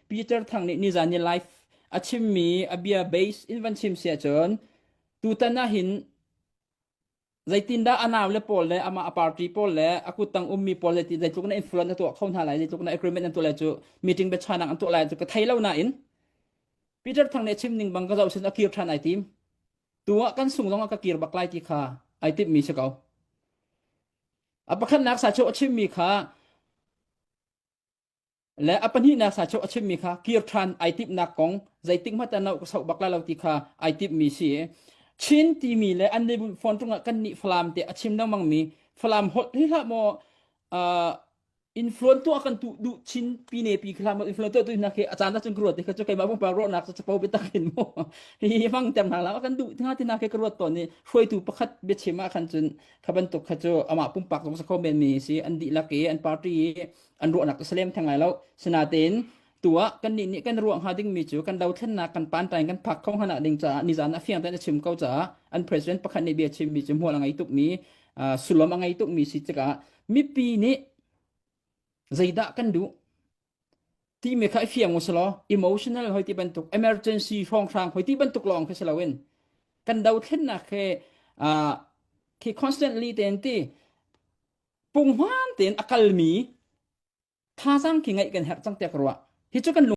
Peter Thang nih nizan ni live a chimmi a bia base in van chim si ahcun tutan ah hin zeitindah a nau le pawl le amah a party pawl le a kuttang ummi pawl le zeitluk na influence na tuah kho hna lai zeitluk na agreement an tuah lai cu meeting biachanak an tuah lai cu ka thei lo nain Peter Thang nih chim ning bang ka zoh sin a kir ṭhan ai tim tu ah kan sung zong ah ka kir bak lai ti kha ai timhmi si ko a pakhatnak sa cu a chimmi kha le a pahnihnak sa cu a chimmi kha kir ṭhan ai timhnak kong zeitik hmanh ah ka soh bak lai lo ti kha ai timhmi si Chin timi le an nih phone ṭung ah kan nih Falam te a chim lengmang mi Falam holh hi hlah maw uh, influence tuah kan tu duh chin pi ne pi khla maw influence tuah tu na khi a caan cun ka ruat kha cu keimah pumpak ruahnak cu capo biatak in mu hi hmang ter hna la kan duh nga ti na khi ka ruat tawn ni hruaitu pakhat biachim ah khan cun kha bantuk kha cu amah pumpak zong sa kho men mi si an dihlak i an party i an ruahnak salem theng lai lo sinatein tu ah kan nih nih kan ruah hnga dingmi cu kan dothlennak kan pantai kan phak kho hna ding caah nizan a fiang tein a chim ko caah an president pakhat nih bia chimmi cu hmual a ngei tukmi sullam a ngei tukmi si tikah mipi nih zeidah kan duh timi kha i fiang usalaw emotional hoi ti bantuk emergency hrawnghrang hoi ti bantuk lawng khi si loin kan dothlennak he khi constantly ten ti punghman tein a kalmi thazaang khi ngeih kan herh cang tiah ka ruah. Hi cu kan lung.